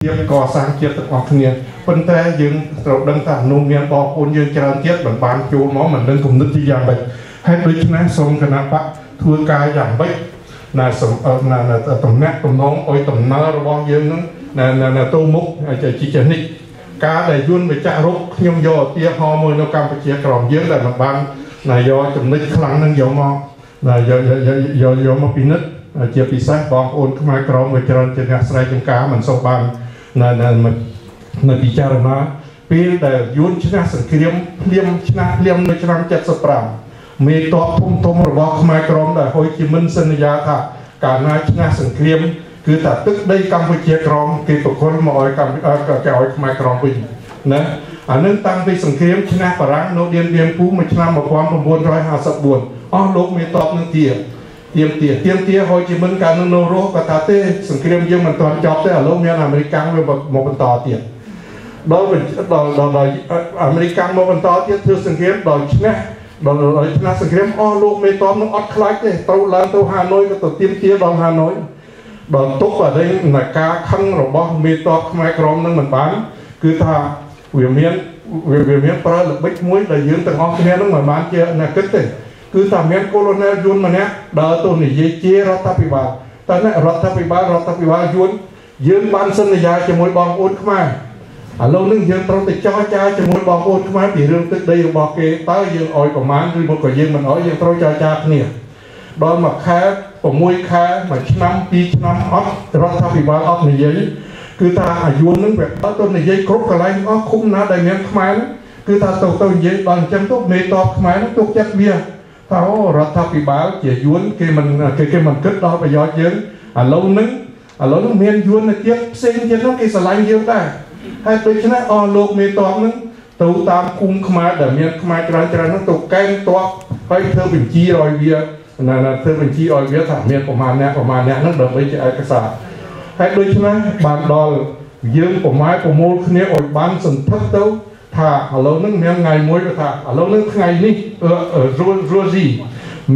ភាពកសាងជាតិទាំងអស់គ្នាប៉ុន្តែយើងត្រូវដឹងថានោះមានបងប្អូនយើងច្រើនទៀតមិនបានចូលមកមិនដឹងគំនិតជាយ៉ាងម៉េចហើយដូច្នេះសូមគណៈបកធ្វើការយ៉ាងម៉េចណាណាតំណាក់តំណងឲ្យដំណើររបស់យើងនឹងណាទៅមុខជាចេះនេះការដែលយួនវិចាររុកខ្ញុំយកឧទាហរណ៍មួយនៅកម្ពុជាក្រមយើងដែលមិនបានណាយកចំណុចខ្លាំងនឹងយកមកណាយកយកយកមកពិនិត្យជាពិសេសបងប្អូនខ្មែរក្រមវាច្រើនជាអ្នកស្រែចម្ការមិនសូវបានណានៅពិចារណាពេលដែលយួនឈ្នះសង្គ្រាមភ្លាមឈ្នះភ្លាមនៅឆ្នាំ75មេតបធំធំរបស់ខ្មែរក្រមដែលហុយជាមិនសន្យាថាកាលណាឈ្នះសង្គ្រាមគឺថាទឹកដីកម្ពុជាក្រមគេប្រគល់មកឲ្យកម្ពុជាគេឲ្យខ្មែរក្រមវិញណាអានឹងតាំងពីសង្គ្រាមឈ្នះបារាំងនៅឌៀនបៀនពូមួយឆ្នាំ1954អស់លោកមេតបនឹងទាទៀមទាហុយជាមិនកាលនៅរស់គាត់ថាទេសង្គ្រាមយើងមិនទាន់ចប់ទេឥឡូវមានអាមេរិកកាំងវាមកបន្តទៀតដល់ដល់ដល់អាមេរិកកាំងមកបន្តទៀតធ្វើសង្គ្រាមដល់ឈ្នះដល់ឈ្នះសង្គ្រាមអស់លោកមេតបនឹងអត់ខ្លាចទេត្រូវឡើងទៅហាណូយក៏ទៅទៀមទាដល់ហាណូយដល់ទុកអរិញនៃការខឹងរបស់មេតបខ្មែរក្រមនឹងមិនបានគឺថាវាមានប្រើល្បិចមួយដែលយើងទាំងអស់គ្នានឹងមិនបានជាអ្នកគិតទេគឺថាមានកូឡូណែលយួនម្នាក់ដើរទៅនិយាយជារដ្ឋាភិបាលតែអ្នករដ្ឋាភិបាលយួនយើងបានសន្យាជាមួយបងប្អូនខ្មែរឥឡូវនេះយើងត្រូវតែចរចាជាមួយបងប្អូនខ្មែរពីរឿងទឹកដីរបស់គេតើយើងអោយប្រមាណឬមកក៏យើងមិនអោយយើងត្រូវចរចាគ្នាដល់មួយខែ6ខែមួយឆ្នាំ2ឆ្នាំអត់រដ្ឋាភិបាលអត់និយាយគឺថាអាយួននឹងវាអត់ទៅនិយាយគ្រប់កន្លែងអស់ឃុំណាដែលមានខ្មែរគឺថាទៅនិយាយដល់អញ្ចឹងទៅមេតបខ្មែរនឹងទុកចិត្តវាថាអូរដ្ឋាភិបាលជាយួនគេមិនគេមិនគិតដល់ប្រយោជន៍យើងឥឡូវហ្នឹងមានយួនទៅទៀតផ្សេងទៀតនោះគេស្រឡាញ់យើងដែរហើយដូច្នេះអស់លោកមេតបហ្នឹងទៅតាមភូមិខ្មែរដែលមានខ្មែរច្រើនហ្នឹងទៅកែងតបហើយធ្វើបញ្ជីឲ្យវាណាធ្វើបញ្ជីឲ្យវាថាមានប្រមាណអ្នកហ្នឹងដើម្បីជាឯកសារហើយដូច្នេះបានដល់យើងប្រម៉ែប្រមូលគ្នាឲ្យបានសន្ធឹកទៅថាឥឡូវហ្នឹងមានថ្ងៃមួយគាត់ថាឥឡូវហ្នឹងថ្ងៃនេះរ៉ូស៊ី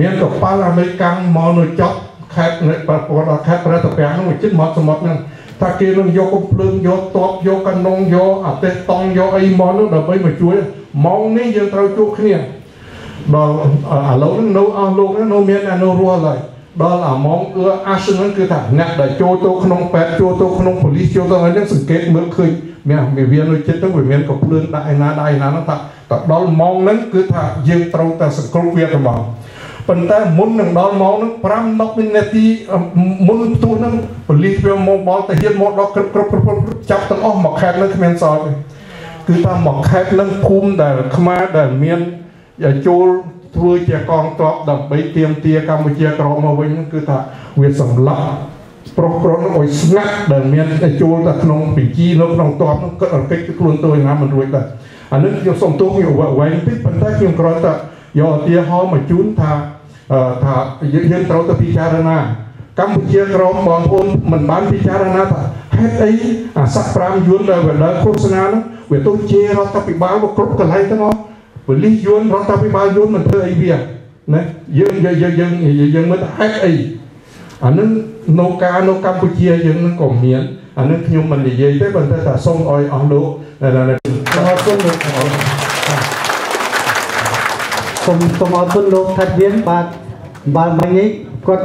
មានកប៉ាល់អាមេរិកាំងមកនៅចប់ខេត្តនៅខេត្តព្រះត្រពាំងហ្នឹងជិតមាត់សមុទ្រហ្នឹងថាគេនឹងយកកំភ្លើងយកតបយកកានុងយកអាទេសតង់យកអីមកនោះដើម្បីមកជួយម៉ោងនេះយើងត្រូវជួបគ្នាដល់ឥឡូវហ្នឹងនៅអស់លោកហ្នឹងនៅមានអ្នកនៅរស់ហើយដល់អាម៉ោងអឺអាសហ្នឹងគឺថាអ្នកដែលចូលទៅក្នុងពេទ្យចូលទៅក្នុងប៉ូលីសចូលទៅហើយហ្នឹងសង្កេតមើលឃើញមានវានៅចិត្តហ្នឹងវាមានកភ្លើងដាក់ឯណាដាក់ឯណាហ្នឹងថាដល់ម៉ោងហ្នឹងគឺថាយើងត្រូវតែសង្គ្រោះវាទៅមកប៉ុន្តែមុននឹងដល់ម៉ោងហ្នឹង5 10វិនាទីមុនផ្ទុះហ្នឹងប៉ូលីសវាមកបល់ទៅហ៊ានមកដល់គ្រប់ចាប់ទាំងអស់មកខេត្តហ្នឹងគ្មានសល់ទេគឺថាមកខេត្តហ្នឹងភូមិដែលខ្មែរដែលមានចូលធ្វើជាកងទ័ពដើម្បីទាមទារកម្ពុជាក្រមមកវិញហ្នឹងគឺថាវាសម្លាប់ប្រុសប្រុសហ្នឹងឲ្យស្ងាត់ដែលមានចូលទៅក្នុងបញ្ជីនៅក្នុងទ័ពហ្នឹងគិតឲ្យកិច្ចខ្លួនទៅណាមិនរួចដែរអានេះខ្ញុំសូមទោសខ្ញុំវែងតិចប៉ុន្តែខ្ញុំគ្រាន់តែយកឧទាហរណ៍មកជូនថាយើងត្រូវទៅពិចារណាកម្ពុជាក្រមបងប្អូនមិនបានពិចារណាថាហេតុអីអាស័ក5យួនដែលវាដើរឃោសនាហ្នឹងវាទៅជារដ្ឋាភិបាលវាគ្រប់កន្លែងទាំងអស់ប៉ូលីសយួនរដ្ឋាភិបាលយួនមិនធ្វើអីវាណាយើងយើងមើលហេតុអីអានឹងនៅការនៅកម្ពុជាយើងនឹងក៏មានអានឹងខ្ញុំមិននិយាយទេប៉ុន្តែថាសូមឲ្យអស់លោកអរគុណលោកសូមអរគុណលោកថាត់វៀនបាទបាល់មិញនេះគាត់